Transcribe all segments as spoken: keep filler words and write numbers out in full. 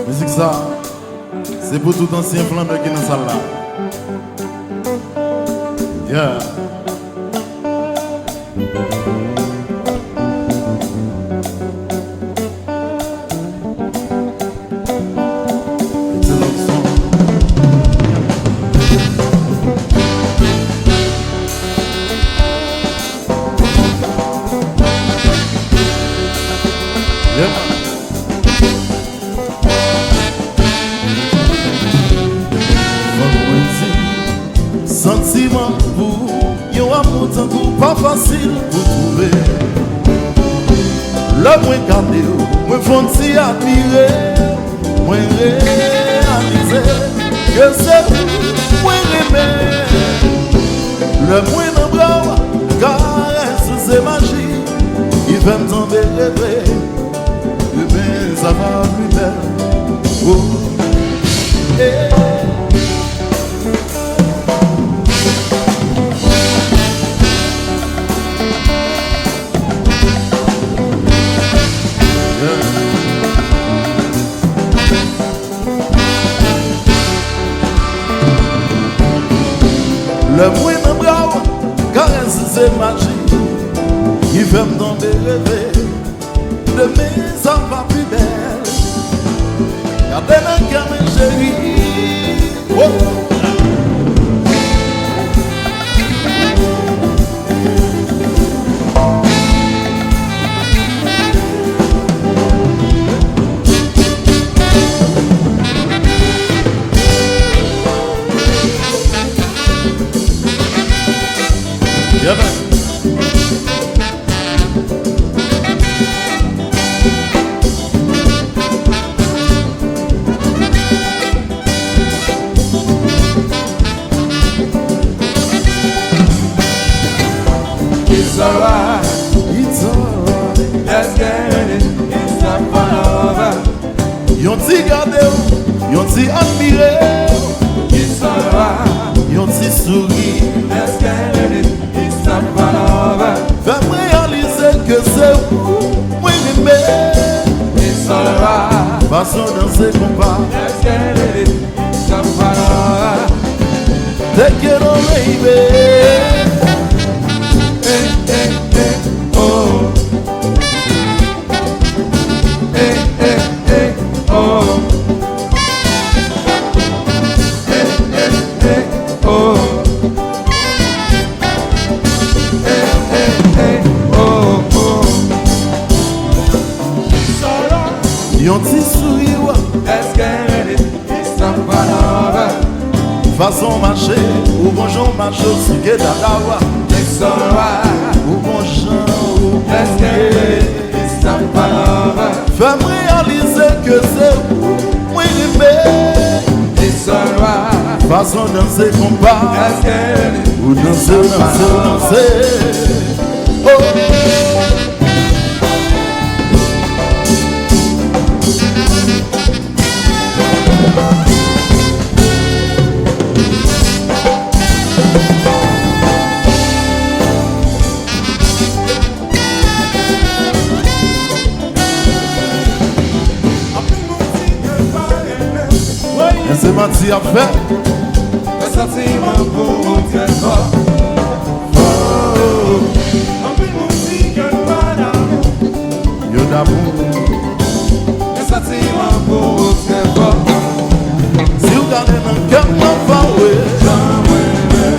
Mizik sa, se pou tout ansyen flannè ki nan sal la. Yeah. Yeah. Fòk mwen di, santiman pou yon amou tankou pa fasil pou twouve. Lè mwen gade w, mwen fè yon ti admire, mwen reyalize ke se ou mwen renmen. Lè mwen nan bra w, karès ou se maji ki fè m tonbe reve. Demen sa va pi bèl. Oh. Eh. Yeah. Lè mwen nan bra w, karès se maji ki fè m tonbe reve. Demen sa va pi bèl. Gade nan kè mwen, cheri. Oh. Yeah, man. It's alright. It's alright. Let's get it. It's not fun over. Yon ti gade w, yon ti admire w. It's alright. Yon ti souri. Let's get it. It's not fun over. Fè m reyalize ke se ou mwen renmen. It's alright. Fason w danse konpa. Let's get it. It's not fun over. Take it on, baby. Hey, hey, hey, oh. Hey, hey, hey, oh. Hey, hey, hey, oh. Hey, hey, hey, oh, oh. Yon ti souri, w. Let's get it. Fason w mache, ou gon jan w mache, w souke dada w. Ou gon jan w bouye. Fè m reyalize ke se ou mwen renmen. Fason w danse konpa. Ou danse, w danse, w danse. Oh. Men se manti y ap fè. Fè santiman pou ou trè fò. Fò. Anpil moun di ke yo pa damou. Yo damou. Men santiman pou ou trè fò. Si w gade nan kè m, m ap avwe. Jan mwen menm.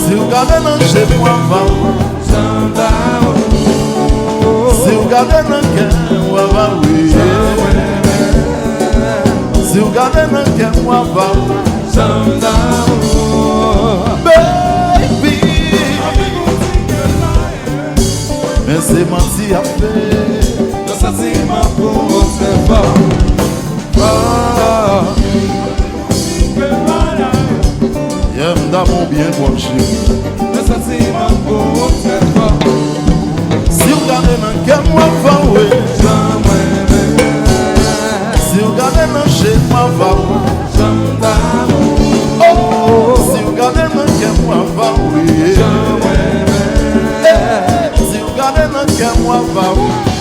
Si w gade nan je m, m ap avwe. Jan m damou. Si w gade nan kè m, w ap avwe. Jan mwen menm. Si w gade nan kè m, w ap avwe. Jan m damou. Baby. Men se manti y ap fè. Nan santiman pou ou trè fò. Fò. Yeah, m damou byen twòp, cheri. Nan santiman pou ou trè fò. Si w gade nan kè m, w ap avwe. Jan mwen menm. Si w gade nan je m, w ap avwe. Jan m damou. Oh, si w gade nan kè m, w ap avwe. Jan mwen menm. Eh, si w gade nan kè m, w ap avwe.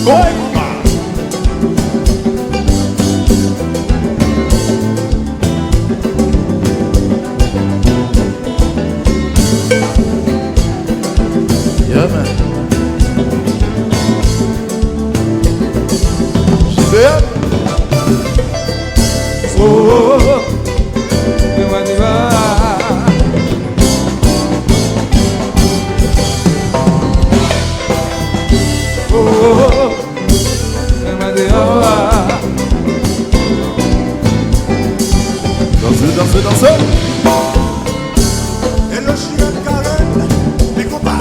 Woy, konpa. Yeah, man. J B M. Oh, oh, oh. Fè mwen di, ah. Oh, oh, oh. Fè mwen di, oh, ah. Danse, danse, danse. Hello, Chirel Karen, men konpa.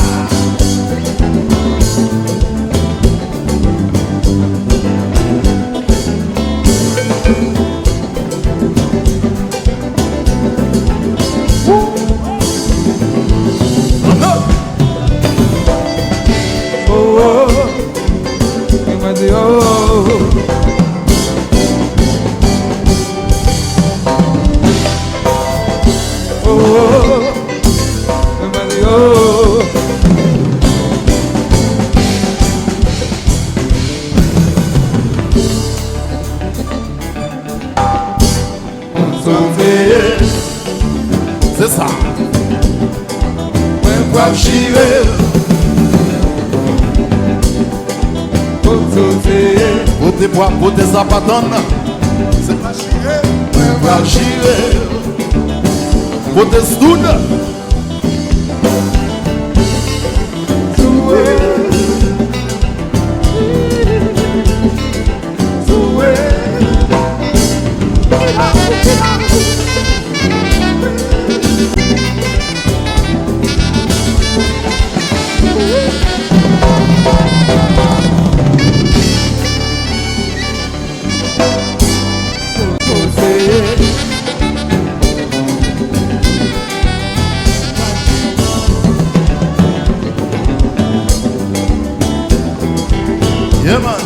Se sa. Mwen pral chire. Pote pwa, pote sa pa tann. Se pa chire. Mwen pral chire. Pote stud. Yeah, man.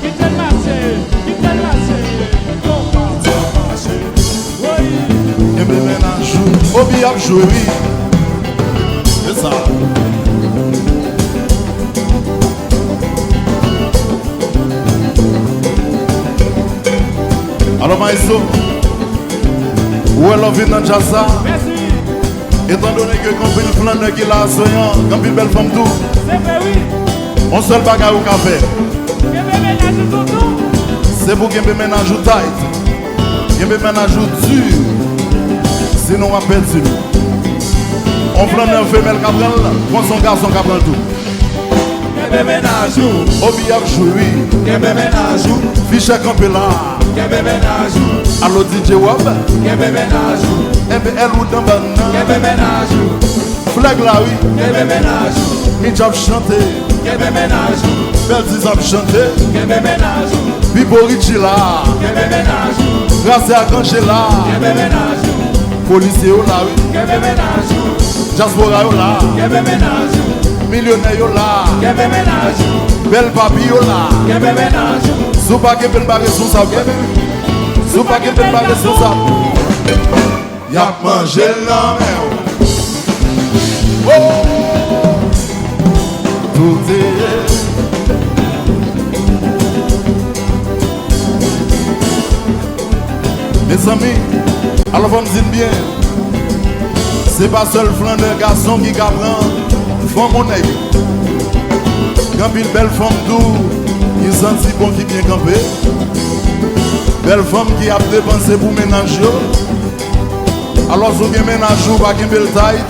Kite l mache, kite l mache. Kenbe mennaj ou. Obi ap jwe, wi. Se sa. Alò, maestro, ou wè lè w vin nan djaz sa? Mèsi. Etandone ke gen anpil flannè ki la aswè an, gen anpil bèl fanm tou. Se vre, wi. Yon sèl bagay ou ka fè. Kenbe mennaj ou toutou. Se pou kenbe mennaj ou tight. Kenbe mennaj ou di. Sinon, w ap pèdi l. Yon flannè femèl ka pran l, konsa yon gason ka pran l tou. Kenbe mennaj ou. Obi ap jwe, wi. Kenbe mennaj ou. Fichè kanpe la. Kenbe mennaj ou. Alo D J Rob. Kenbe mennaj ou. Enben, Elwood anba nan. Kenbe mennaj ou. Flag la, wi. Kenbe mennaj ou. Mitch ap chante. Kenbe mennaj ou. Bèl Ziz ap chante. Kenbe mennaj ou. Pipo Richie la. Kenbe mennaj ou. Rase ak Angela. Kenbe mennaj ou. Polisye yo la, wi. Kenbe mennaj ou. Dyaspora yo la. Kenbe mennaj ou. Milyonè yo la. Kenbe mennaj ou. Bèl papi yo la. Kenbe mennaj ou. Si w pa kenbe l, m pa responsab. Si w pa kenbe l, m pa responsab. Y ap manje l nan men w. Oh! Tout ye. Mezanmi, alò fò m di n byen, se pa sèl flannè gason ki ka pran fanm ou nèg. Gen anpil bèl fanm tou ki santi bon, ki byen kanpe. Bèl fanm ki ap depanse pou mennaj yo. Alò, si w gen mennaj ou, pa kenbe l tight.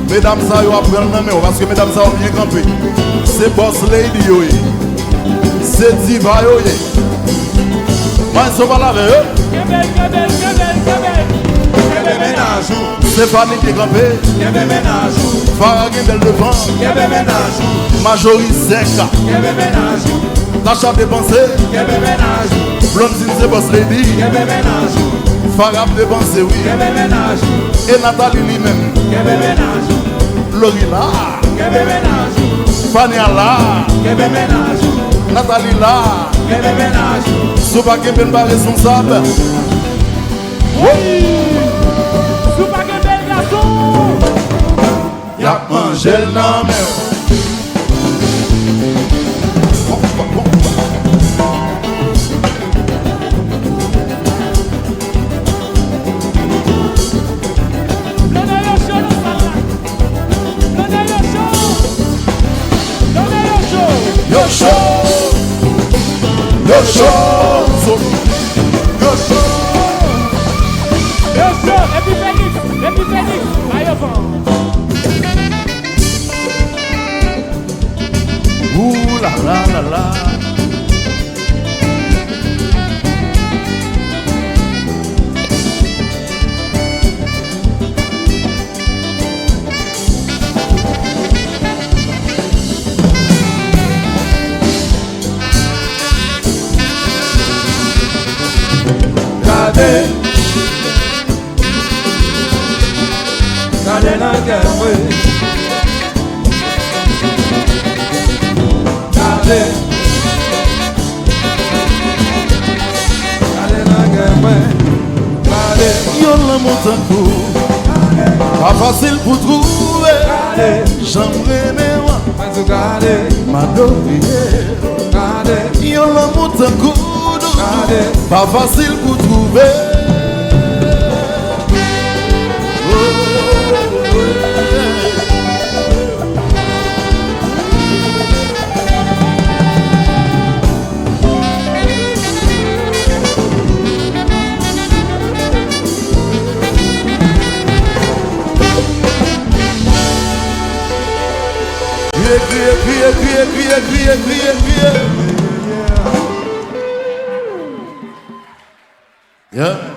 Medam sa yo ap pran l nan men w, paske medam sa yo byen kanpe. Se boss lady yo ye. Se diva yo ye. Maestro, pale avè yo. Kenbe l, kenbe l, kenbe l, kenbe l. Kenbe mennaj ou. Stephanie byen kanpe. Kenbe mennaj ou. Farah gen bèl devan. Kenbe mennaj ou. Majori sèk. Kenbe mennaj ou. Tacha depanse. Kenbe mennaj ou. Blondine se boss lady. Kenbe mennaj ou. Farah ap depanse, wi. Kenbe mennaj ou. E Nathalie li menm. Kenbe mennaj ou. Lorila. Kenbe mennaj ou. Fania la. Kenbe mennaj ou. Nathalie la. Kenbe mennaj ou. Si w pa kenbe l, m pa responsab. Wi! Si w pa kenbe l, gason. Y ap manje l nan men w. Blonde yo cho nan sal la. Blonde yo cho. Blonde yo cho. Yo cho. Yo cho. Yo cho. Yo cho. Epi Fenix. Epi Fenix. Ba yo van. Ooh la la la la. Gade. Gade nan kè mwen. Gade. Gade nan kè mwen. Gade. Yon lanmou tankou pa fasil pou twouve. Gade. Jan m renmen w. Mwen tou gade. M adore. Gade. Yon lanmou tankou doudou. Gade. Pa fasil pou twouve. Kriye, kriye, kriye, kriye, kriye, kriye, kriye, kriye, kriye. Yeah.